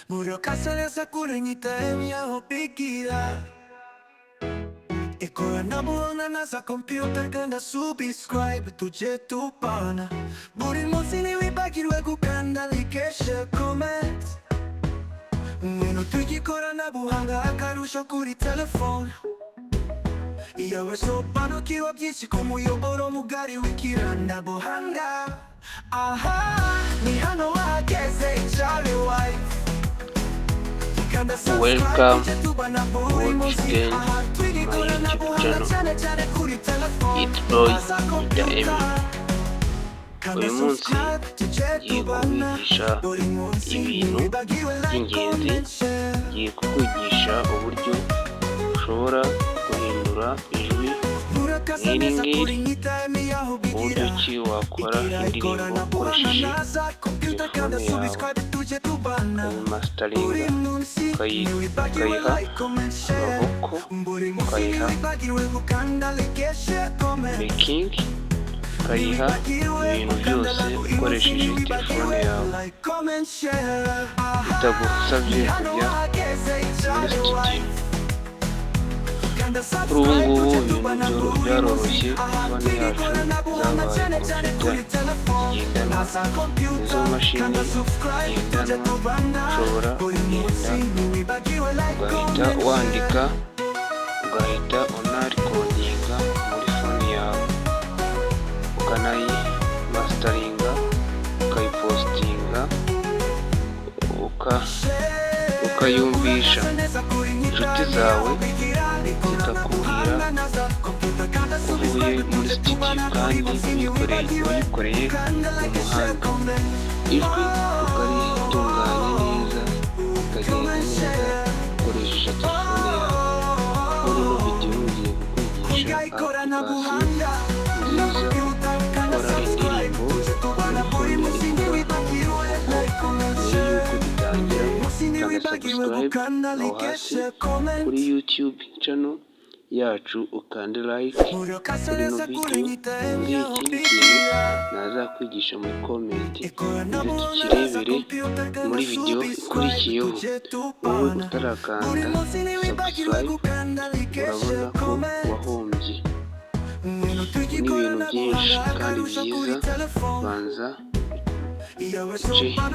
Murakaza kuri aho bigira ikoranabuhanga na za computer, kanda subscribe tujye tubana buri munsi. Ntiwibagirwe gukanda like, share, comment. Ngwino twige ikoranabuhanga, akarusho kuri telefone yawe. Sobanukiwe byinshi ku muyoboro mugari w'ikoranabuhanga. Aha ni hano wahageze, Charlie Wife. Kanda subscribe. Welcome, tujye tubana buri watch munsi. again Aha twiga my YouTube ikoranabuhanga channel. cyane cyane kuri telefone It's boy na za Ida Emmy. computer. Kanda Uyu munsi subscribe tujye ngiye tubana kubigisha buri munsi. ibintu Ntiwibagiwe like, by'ingenzi. comment, share. Ngiye kukwigisha uburyo ushobora guhindura ijwi Murakaza nk'iri neza ngiri, kuri nyitami aho uburyo bigira ki wakora igira indirimbo ikoranabuhanga ukoresheje na za computer. Kanda telefone yawe, subscribe tujye tubana ukayimasteringa, buri munsi. Ntiwibagiwe ukayiha like, comment, share. amaboko, Buri munsi ukayiha ntiwibagirwe gukanda like, share, comment. making, ukayiha ibintu byose ukoresheje telefone yawe Like, comment, share. bitagusabye Hano kujya wahageze, muri Charlie studio. Wife. Kanda Kuri ubu subscribe ngubu tujye ibintu tubana buri munsi. byaroroshye, Aha phone twiga yacu ikoranabuhanga zabaye cyane cyane kuri computer telefone zigendanwa, na za computer. nizo mashini Kanda subscribe tujye zigendanwa, tubana ushobora buri kugenda munsi. Ntiwibagiwe like, ugahita comment, share. wandika, ugahita unarecordinga muri phone yawe, ukanayimasteringa, ukayipostinga, ukayumvisha inshuti zawe, zikakubwira ko uvuye muri studio kandi uyikoreye mu muhanda, ijwi ukaritunganya neza, rikagenda neza ukoresheje telefone yawe. Muri ino video ngiye kukwigisha application nziza ikora indirimbo muri phone, ikora. Mbere y'uko dutangira, kanda subscribe aho hasi kuri YouTube channel yacu, ukande like kuri ino video. Mbwira ikindi kintu nazakwigisha muri comment, maze tukirebere muri video ikurikiyeho. Wowe utarakanda subscribe, urabona ko wahombye. N'ibintu byinshi kandi byiza. Banza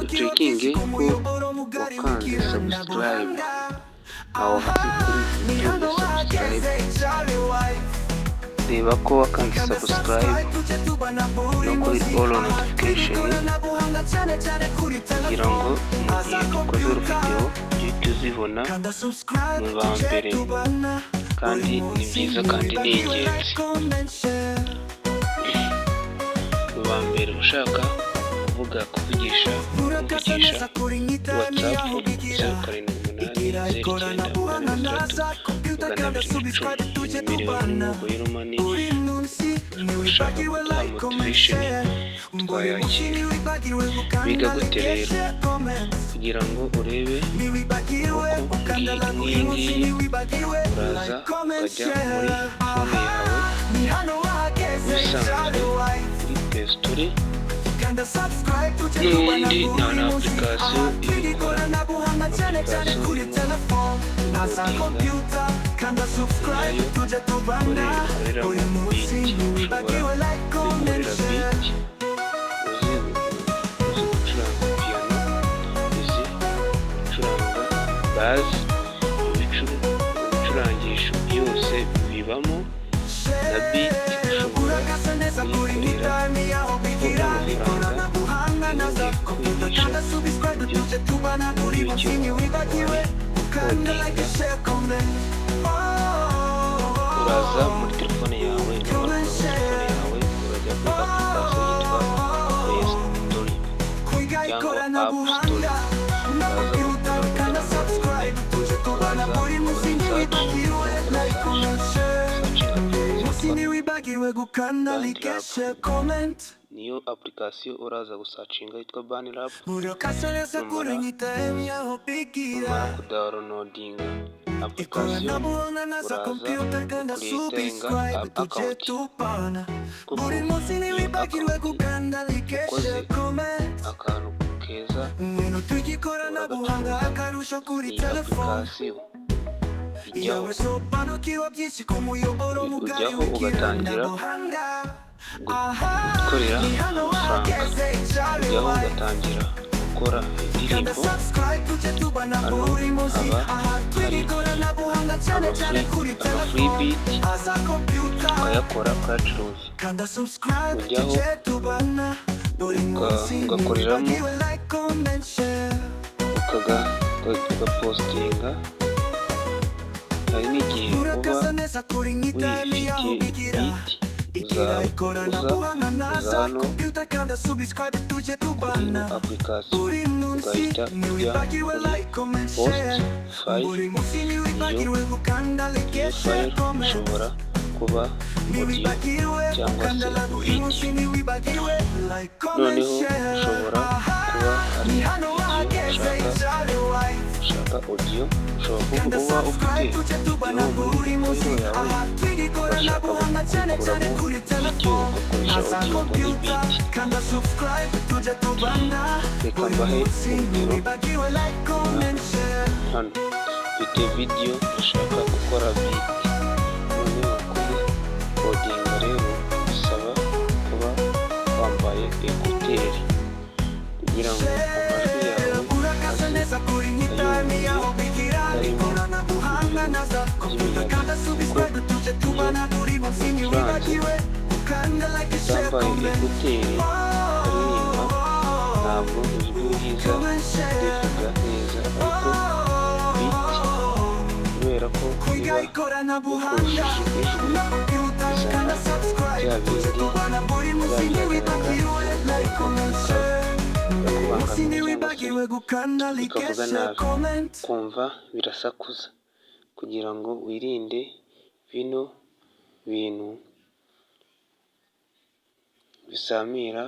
ucheckinge ko wakanze subscribe aho hasi kuri YouTube subscribe. Reba ko wakanze subscribe no kuri all notification, kugira ngo mu gihe dukoze video ujye uzibona mu ba mbere. Kandi ni byiza kandi ni ingenzi mu ba mbere. Ushaka kuvuga, kuvugisha, kumvugisha, WhatsApp 07780986 210, nimero ya mobile money. Ushaka kuduha motivation, twayakira. Biga gute rero? Kugira ngo urebe uko nk'iyi ngiyi, uraza ukajya muri phone yawe bisanzwe kuri Play Store. N'ubundi nta na application ibikora, application irimo recordinga nayo ikoreramo beat. Ushobora kwikorera beat, uzi gucuranga piano, uzi gucuranga bass, ibicurangisho byose bibamo na beat, ushobora kuyikorera n'amafaranga. Ngiye kukwigisha uburyo ki warecordinga. Uraza muri telefone yawe, numara kuza muri telefone yawe, urajya kuri application yitwa Play Store cyangwa App Store. Uraza uraza ukora search, searching BandLab. Niyo application uraza gusearchinga yitwa BandLab. Numara kudownloadinga application, uraza ucreatinga account, kuko iyo account ukoze akantu keza. Ibintu by'ikoranabuhanga, Uragacuruza. akarusho kuri Iyi telefone application ijyaho, yawe, sobanukiwe byinshi ku muyoboro mugari ujyaho ugatangira w'ikoranabuhanga. Aha gukorera ni hano amafaranga. wageze cyane. Ujyaho ugatangira gukora Kanda indirimbo. subscribe, tujye tubana Hano buri munsi. haba Aha twiga hari ikoranabuhanga cyane cyane kuri ama free telefone beat, aza computer. ukayakora, ukayacuruza. Kanda subscribe, Ujyaho tujye tubana buri munsi. ugakoreramo, Ntiwibagiwe like, comment, share. Ugapostinga. Hari n'igihe uba Urakaza neza kuri nk'itani yaho wifitiye bigira beat, igira uza ikoranabuhanga uza naza hano computer. Kanda subscribe, tujye kuri ino tubana application, buri munsi. ugahita ujya Ntiwibagiwe kuri like, comment, post share. file. Buri munsi ntiwibagiwe gukanda like, Iyo share, file comment. ishobora kuba audio Ntiwibagiwe cyangwa gukanda se like buri video. munsi, ntiwibagiwe like, comment, Noneho share. ushobora Aha kuba ari ni hano video wageze ushaka, cyane wife. ushaka audio, ushobora kuba Kanda uba ufite subscribe, tujye tubana video muri buri munsi. file yawe, Aha twiga ugashaka ikoranabuhanga cyane cyane gukuramo kuri video, telefone ugakoresha aza audio muri computer. beat. Kanda subscribe, tujye tubana Reka buri mbahe munsi. urugero. Ntiwibagiwe like, comment, share. Hano mfite video, ndashaka gukora beat. Noneho kuri recordinga rero bisaba kuba wambaye écouteurs kugira ngo amajwi yawe Urakaza aze neza kuri nk'itani yaho bigira atarimo ikoranabuhanga naza computer. by'imiyaga, Kanda kuko subscribe, tujye tubana buri munsi. Ntiwibagiwe gukanda like, share, utambaye comment. écouteurs uririmba, ntabwo ijwi riza rivuga neza. Ariko beat, kubera ko Kwiga iba ikoranabuhanga yakoresheje ijwi, na computer. izana Kanda subscribe, bya tujye bindi tubana buri munsi. bya Ntiwibagiwe like, comment, share. Munsi birakubangamira cyangwa se ntiwibagiwe gukanda like, bikavuga share, nabi, comment. kumva birasakuza. Kugira ngo wirinde bino bintu bisamira,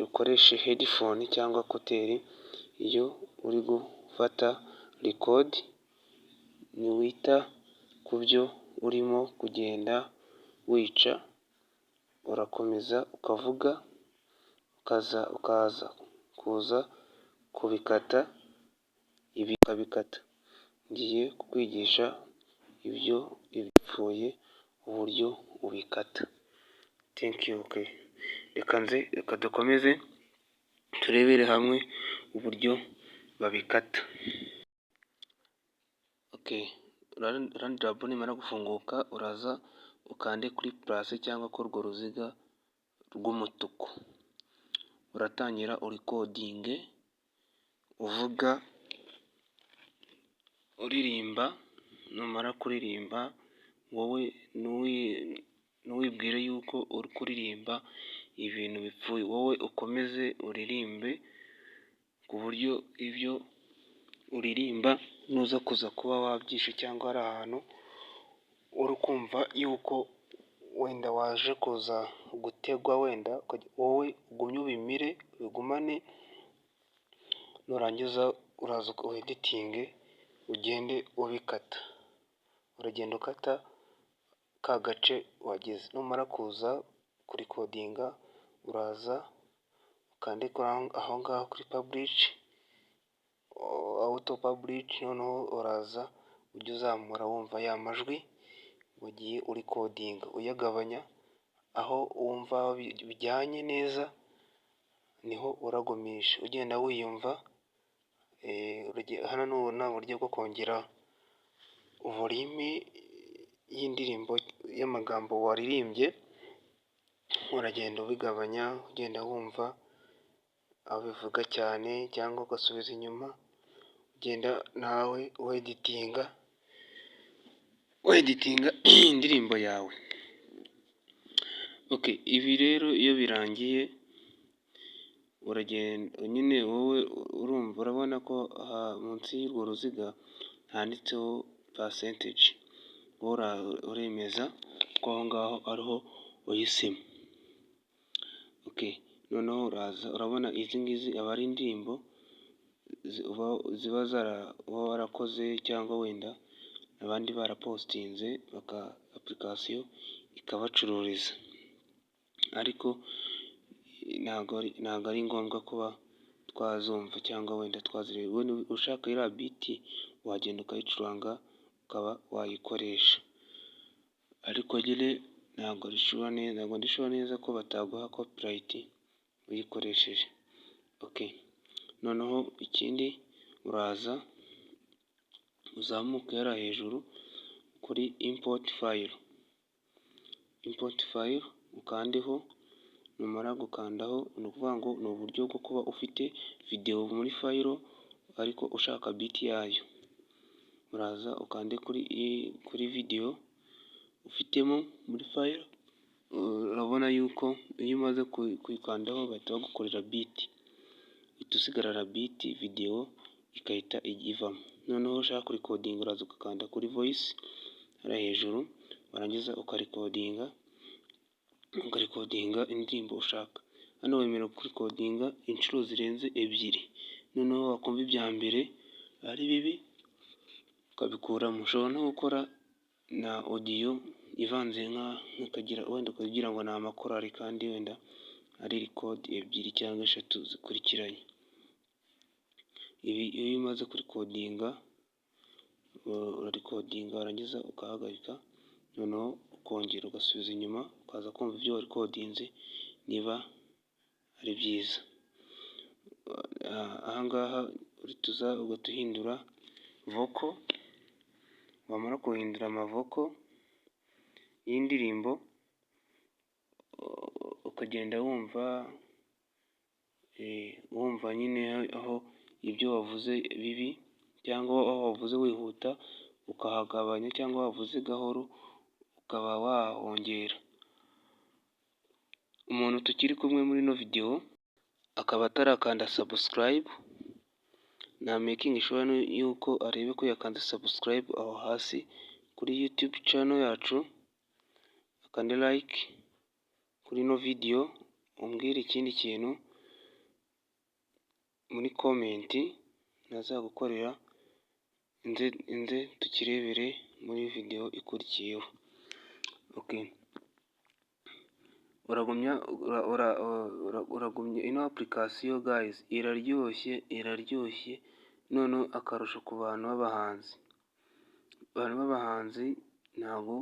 ukoreshe headphone cyangwa écouteurs iyo uri gufata record. Ntiwita ku byo urimo kugenda wica, urakomeza ukavuga, ukaza kuza kubikata, ibi ukabikata. Ngiye kukwigisha ibyo ibipfuye uburyo ubikata. Thank you. Okay, reka nze, reka dukomeze turebere hamwe uburyo babikata. Okay, LandLab nimara gufunguka, uraza ukande kuri plus cyangwa kuri urwo ruziga rw'umutuku. Uratangira urecordinge uvuga, uririmba. Numara kuririmba, wowe ntiwibwire yuko uri kuririmba ibintu bipfuye, wowe ukomeze uririmbe ku buryo ibyo uririmba nuza kuza kuba wabyishe, cyangwa hari ahantu uri kumva yuko wenda waje kuza gutegwa, wenda wowe ugumye ubimire, ubigumane. Nurangiza uraza weditinge, ugende ubikata. Uragenda ukata ka gace wagize. Numara kuza kurecordinga, uraza ukande aho ngaho kuri publish, auto publish. Noneho uraza ujye uzamura wumva ya majwi wagiye urecordinga, uyagabanya aho wumva bijyanye neza, niho uragumisha ugenda wiyumva. Hano ni uburyo bwo kongera volume y'indirimbo, y'amagambo waririmbye. Uragenda ubigabanya, ugenda wumva aho bivuga cyane, cyangwa ugasubiza inyuma, ugenda nawe weditinga, weditinga indirimbo yawe. Okay, ibi rero iyo birangiye, uragenda nyine wowe urumva, urabona ko munsi y'urwo ruziga handitseho percentage, uremeza ko aho ngaho ariho uhisemo. Okay, noneho uraza urabona izi ngizi aba ari indirimbo ziba uba warakoze, cyangwa wenda abandi barapostinze baka application ikabacururiza, ariko ntabwo ari ngombwa kuba twazikoresha. Twazumva cyangwa wenda twazireba. Wenda ushaka iriya beat wagenda ukayicuranga, ukaba wayikoresha, ariko nyine ntabwo rishobora neza, ntabwo ndi sure neza ko bataguha copyright uyikoresheje. Okay, noneho ikindi, uraza uzamuke hariya hejuru kuri import file, import file ukandeho. Numara gukandaho, ni ukuvuga ngo ni uburyo bwo kuba ufite videwo muri file ariko ushaka beat yayo. Uraza ukande kuri videwo ufitemo muri file. Urabona yuko iyo umaze kuyikandaho bahita bagukorera beat, uhita usigarana beat, videwo igahita ivamo. Noneho ushaka kurecordinga, uraza ugakanda kuri voice hariya hejuru, warangiza ukarecordinga indirimbo ushaka. Hano wemerewe kurecordinga inshuro zirenze ebyiri, noneho wakumva ibya mbere ari bibi ukabikuramo. Ushobora no gukora na audio ivanze, nkagira wenda ukagira ngo ni amakorari kandi wenda ari record ebyiri cyangwa eshatu zikurikiranye. Ibi iyo umaze kurecordinga, urarecordinga warangiza ugahagarika, noneho ukongera ugasubiza inyuma, ukaza kumva ibyo warecordinze niba ari byiza. Aha ngaha uhita ugahita uhindura vocal, wamara guhindura amavocal y'indirimbo, ukagenda wumva nyine aho ibyo wavuze bibi, cyangwa aho wavuze wihuta ukahagabanya, cyangwa wavuze gahoro ukaba wahongera. Umuntu tukiri kumwe muri ino videwo akaba atarakanda subscribe, na making sure yuko arebe ko yakanze subscribe aho hasi kuri YouTube channel yacu, akande like kuri ino video, umbwire ikindi kintu muri comment nazagukorera, nze tukirebere muri video ikurikiyeho. Okay. Uragumya uragumya ino application guys iraryoshye, iraryoshye. Noneho akarusho ku bantu b'abahanzi, abantu b'abahanzi ntabwo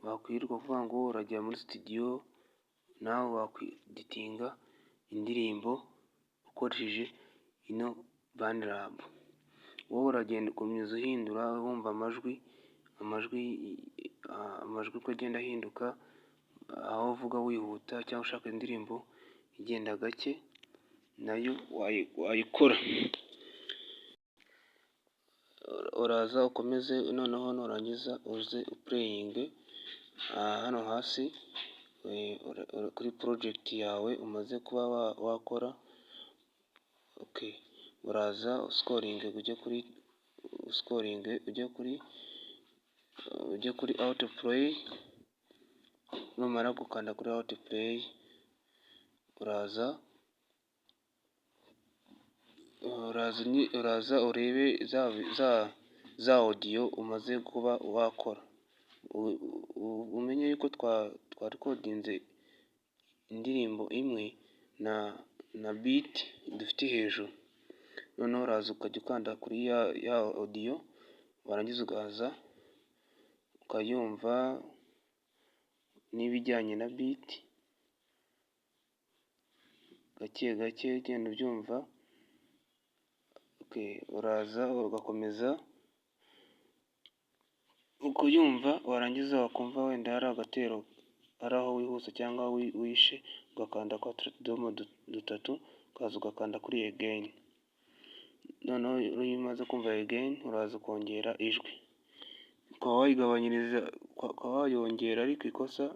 wakwirirwa uvuga ngo urajya muri studio, nawe wakweditinga indirimbo ukoresheje ino BandLab. Wowe uragenda ukomeza uhindura, wumva amajwi uko agenda ahinduka, aho uvuga wihuta cyangwa ushaka indirimbo igenda gake nayo wayikora. Uraza ukomeze, noneho nurangiza uze uplayinge hano hasi kuri project yawe umaze kuba wakora. Okay, uraza uscrollinge ujye kuri, uscrollinge ujye kuri autoplay. Numara gukanda kuri autoplay, uraza urebe za audio umaze kuba wakora, umenye yuko twarecordinze indirimbo imwe na beat dufite hejuru. Noneho uraza ukajya ukanda kuri ya audio, warangiza ukaza ukayumva niba ijyanye na beat, gake gake ugenda ubyumva. Uraza ugakomeza ukayumva, warangiza wakumva wenda hari agatero, hari aho wihuse cyangwa wishe, ugakanda kwa turiya tudomo dutatu, ukaza ugakanda kuri again. Noneho iyo umaze kumva again, uraza ukongera ijwi, ukaba wayigabanyiriza, ukaba wayongera, ariko ikosa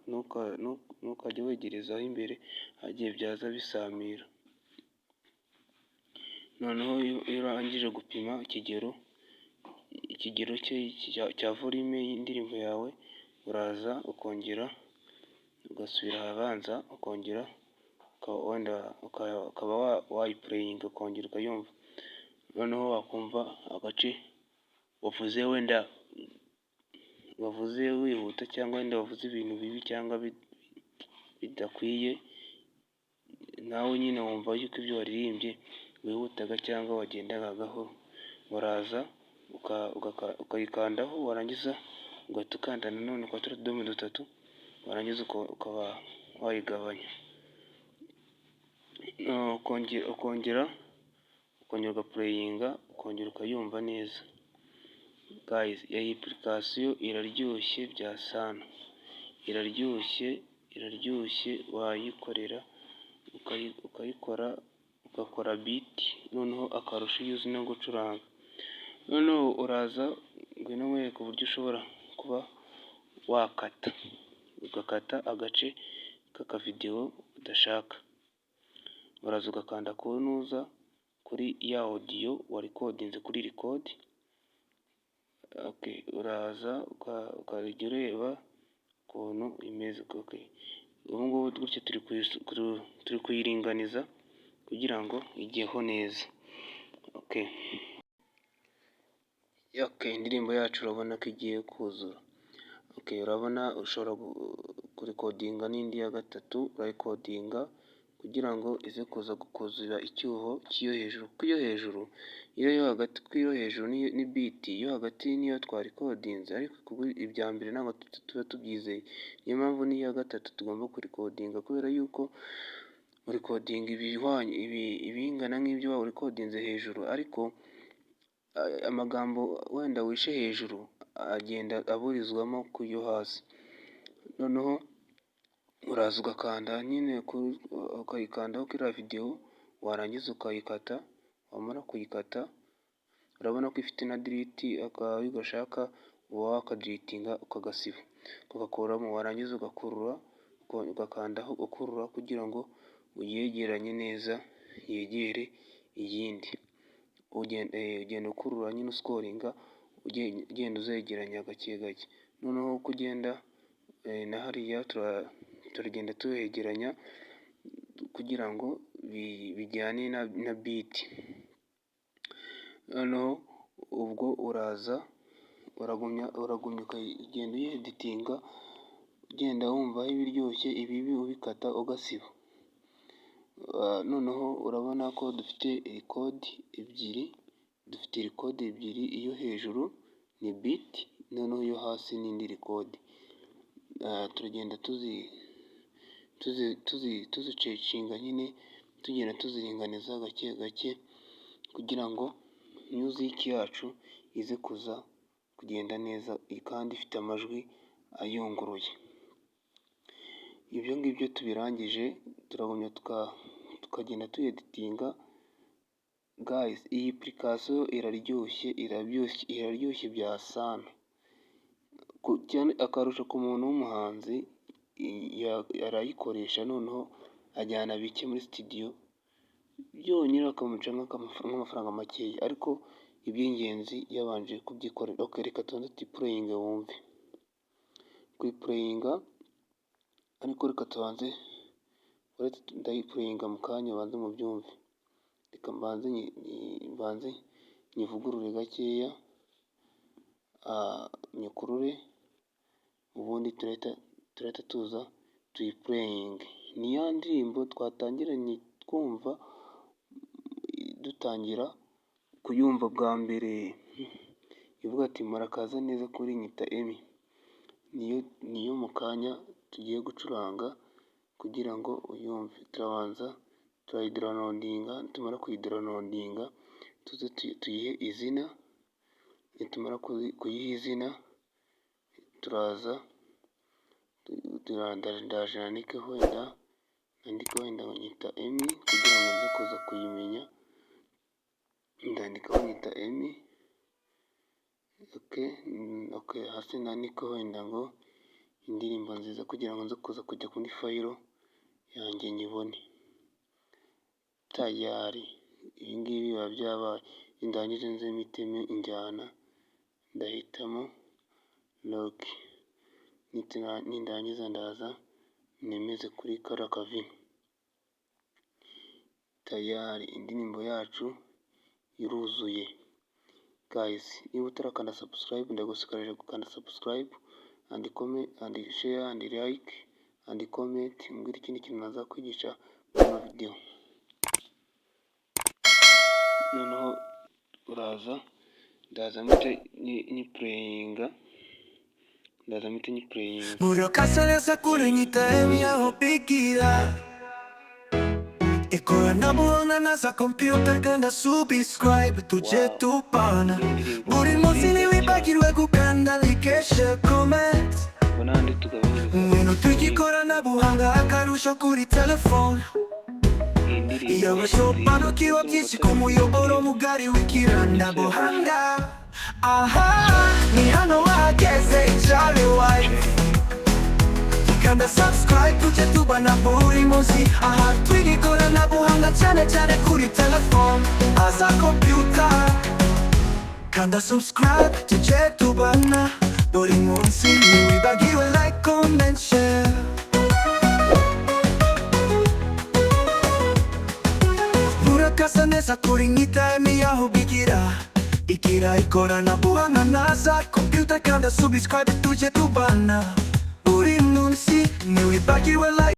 ntukajye wegerezaho imbere, hari igihe byaza bisamira. Noneho iyo urangije gupima ikigero cya volume y'indirimbo yawe, uraza ukongera ugasubira ahabanza, ukongera wenda ukaba wayiplayinga, ukongera ukayumva. Noneho wakumva agace wavuze, wenda wavuze wihuta, cyangwa wenda wavuze ibintu bibi cyangwa bidakwiye, nawe nyine wumva yuko ibyo waririmbye wihutaga cyangwa wagendaga gahoro. Uraza ukayikandaho, warangiza ugahita ukanda nanone kwa turiya tudomo dutatu, warangiza ukaba wayigabanya, ukongera ugaplayinga, ukongera ukayumva neza. Guys, iyi application iraryoshye bya sana, iraryoshye, iraryoshye. Wayikorera, ukayikora, ugakora beat, noneho akarusho iyo uzi no gucuranga. Noneho uraza, ngwino nkwereke uburyo ushobora kuba wakata, ugakata agace k'akavideo udashaka. Uraza ugakanda ku ntuza, kuri ya audio warecordinze, kuri record. Uraza ukajya ureba ukuntu imeze. Ubu ngubu gutya turi kuyiringaniza kugira ngo ijyeho neza. Indirimbo yacu urabona ko igiye kuzura. Urabona ushobora kurecordinga n'indi ya gatatu, urarecordinga kugira ngo ize kuza kuzura icyuho cy'iyo hejuru, kuko iyo hejuru, iyo yo hagati, kuko iyo hejuru ni beat, iyo hagati niyo twarecordinze, ariko ibya mbere ntabwo tuba tubyizeye. Niyo mpamvu n'iya gatatu tugomba kurecordinga, kubera yuko urecordinga ibihwanye, ibingana nk'ibyo warecordinze hejuru, ariko amagambo wenda wishe hejuru agenda aburizwamo ku yo hasi. Noneho uraza ugakanda nyine, ukayikandaho kuri iriya video, warangiza ukayikata. Wamara kuyikata, urabona ko ifite na delete, iyo ugashaka uba wakadeletinga, ukagasiba, ukagakuramo. Warangiza ugakurura, ugakandaho ukurura kugira ngo uyegeranye neza, yegere iyindi. Ugenda ukurura nyine, uscrollinga, ugenda uzegeranya gake gake. Noneho uko ugenda na hariya turagenda tuhegeranya kugira ngo bijyane na beat. Noneho ubwo uraza uragumya ukagenda uyeditinga, ugenda wumva aho ibiryoshye, ibibi ubikata, ugasiba. Noneho urabona ko dufite record ebyiri, dufite record ebyiri: iyo hejuru ni beat, noneho iyo hasi ni indi record. Turagenda tuzicecinga nyine, tugenda tuziringaniza gake gake kugira ngo music yacu ize kuza kugenda neza kandi ifite amajwi ayunguruye. Ibyo ngibyo tubirangije, turagumya tukagenda tuyeditinga. Guys, iyi application iraryoshye, iraryoshye, iraryoshye bya sana. Akarusho ku muntu w'umuhanzi, arayikoresha, noneho ajyana bike muri studio byonyine, bakamuca nk'amafaranga makeya, ariko iby'ingenzi yabanje kubyikorera. Okay, reka tubanze tuyiplayinge wumve kuyiplayinga, ariko reka tubanze, ndayiplayinga mu kanya, ubanze mubyumve. Reka mbanze nyivugurure gakeya, nyikurure, ubundi turahita tuza tuyiplayinge. Ni ya ndirimbo twatangiranye twumva, dutangira kuyumva bwa mbere, ivuga ati: "Murakaza neza kuri Nyita Emmy." Niyo mu kanya tugiye gucuranga kugira ngo uyumve. Turabanza turayidownloadinga, nitumara kuyidownloadinga tuze tuyihe izina. Nitumara kuyiha izina, turaza, ndaje nandikeho wenda, nandike wenda ngo Nyita Emmy kugira ngo nze kuza kuyimenya. Ndandikaho Nyita Emmy. Okay, hasi nandikeho wenda ngo indirimbo nziza kugira ngo nze kuza kujya kuri file yanjye nyibone. Tayari ibi ngibi biba byabaye. Nindangije nze mpitemo injyana, ndahitamo rock. Nindangiza ndaza nemeze kuri kariya kavi. Tayari indirimbo yacu iruzuye. Guys, niba utarakanda subscribe, ndagushishikarije gukanda subscribe and comment and share and like and comment. Umbwire ikindi kintu nazakwigisha muri ino video. Uraza, ndaza mpite nyiplayinga, ndaza mpite nyiplayinga. Murakaza neza kuri Nyita aho bigira ikoranabuhanga na za computer. Kanda subscribe tujye tubana buri munsi. Ntiwibagirwe gukanda like, share, comment. Ubwo n'ahandi tugabanyiriza. Ngwino twige ikoranabuhanga, akarusho kuri telefone. Iyi ndirimbo Iyo ni basobanukiwe nziza. Byinshi ku muyoboro mugari w'ikoranabuhanga. Aha ni hano wahageze, Jolly Wife. Kanda subscribe tujye tubana buri munsi. Aha twiga ikoranabuhanga cyane cyane kuri telefone aza computer. Kanda subscribe tujye tubana buri munsi. Ntiwibagiwe like, comment, share. Murakaza neza kuri Nyita aho bigira igira ikoranabuhanga na za computer. Kanda subscribe tujye tubana buri munsi. Ntiwibagiwe like.